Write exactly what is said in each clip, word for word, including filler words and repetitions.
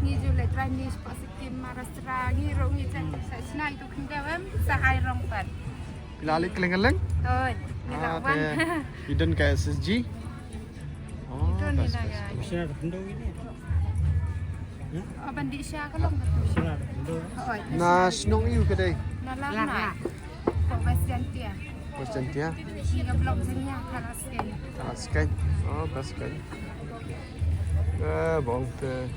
Ngi ju leit rani shapoh Sikkim, Maharashtra, ngi ruh ngi jan sa shnai tu khyndew em, sa hai rong pat. Phi la leit kylleng kylleng? Hooid, ngi la wan. Te i don ka S S G. Oh, best, best. Oh, ban dih sha ka long ka tu. Hooid. Na shnong aiu ka dei? Na Larnak. Ko West Jaintia. West Jaintia. Ngi ka block Jaiñia, Thalaskein. Thalaskein. Oh, best kein. Eh, bong te.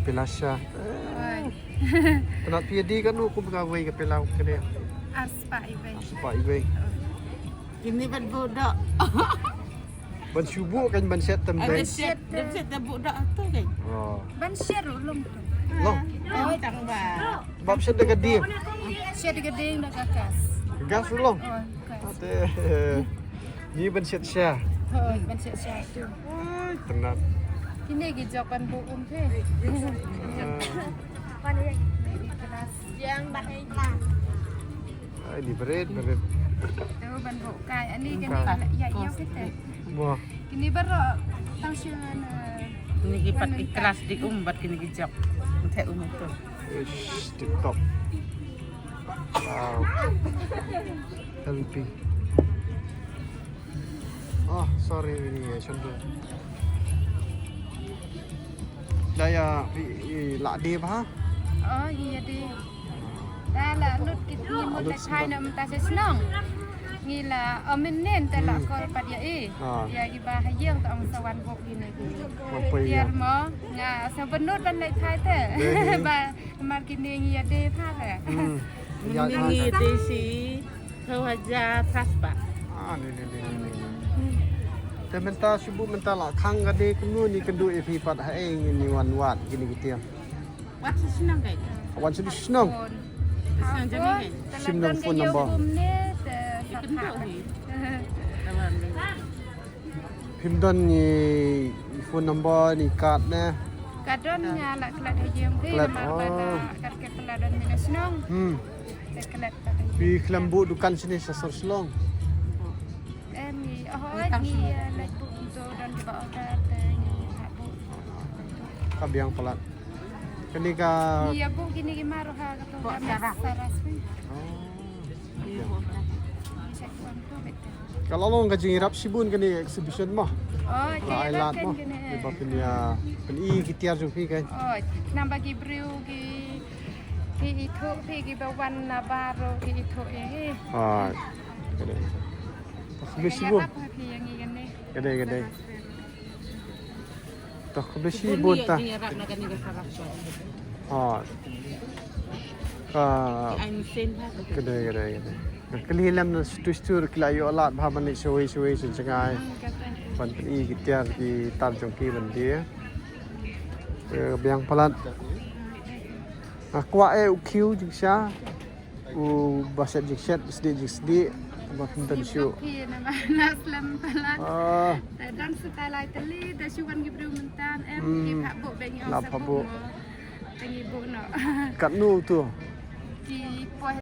Phi la sha. Hooid. Tang phi ïa die katno kum kawei ka phi la ka dei? Arspah iwei. Arspah iwei. Kine ban buh doh. Ban shu buh kan ban shet tam dei. Ban shet, ban shet da buh doh tu kan. Oh. Ban shet ruh long tu. Long. Hooid. Tang ba. Bap shet da ka dieng. Shet da ka dieng da ka gas. Gas ruh long. Oh, gas. Ate. Ni ban shet sha. Hooid, ban shet sha tu. Ai, tang. Kine ki jok ban buh um phi. Yang ba. Ai, ni bret, bret. Tu ban buh kai, ani kane ïa ïa kita. Wah. Kine baroh tang shu na. Kine ki pat ki kelas di um bad kine ki jok. Te um tu. Ish, tip top. Wow. Healthy. Oh, sorry, ini ya, sendok. Da ïa, i, i, la die bha? Oh, ïa die. Da la lut kit ngi mut la thai na mynta sha shnong. Ngi la omen nen te la kol pat ïa i. Ïa i ba ha ïing ta ong sa wan bok ine. Tiar mo nga sa benut ban leit thai te. Ba mar kine ngi ïa die bha te. Ngi die shi. Kau hajar saspa. Ah, ni, ni, ni, ni, ni. Te mynta shu buh mynta la khang ka die kumno ni kynduh ïa phi pat ha ïing ni wan wad kine ki tiar. Wat shu shnong kai. Wan shu shnong. Shnong jani kai. Shim nang phone number. Ïa kynduh hi. Phim don ni phone number ni card ne? Ka don nga la klet ha ïing phi. Klet, namar ba oh. Ka kat ka la don mynne shnong. Hmm. Te klet pat ha ïing. Phi khlem buh dukan shane sha sor Shillong? Em, ngi, oh, ngi, eh, leit buh tu don kiba order te ngi hap buh. Ka biang palat. Kane ka ngi ïa buh kine ki mar ha ka tu ka Saras. Saras phi. Oh. Ngi sa kuan tu beta. Ka la long ka jingïarap shibun kane exhibition mo. Oh, la ai lad mo. Kane. Ba phin ïa phin i ki tiar jong phi kan. Oh, namar ki briew ki, ki ithuh phi kiba wan na baroh ki ithuh ïa ki. Ah. Kane. Ka dei shibun. Ïarap ha phi ïa ngi kane. Ka dei, ka dei. Toh, khublei shibun ta. Ha. Ka. Ka dei, ka dei, ka dei. Ka kylli lem na stu stu ki la ïoh lad bha ban leit shawei shawei shen shangai. Ban pyni ki tiar ki tar jong ki ban die. Ka biang palat. Nga kwah eh u khiew jingshisha. U ba shet jingshet, sdieh jingsdieh, ba pyntan shuh. Phi na ma na slem palat. Ah. Te dang sa tai lai tylli, te shu wan ki briew mynta em, hmm, ki phah buh bad ngi ong sa phah buh mo. Te ngi buh noh. Katno tu? Ki poi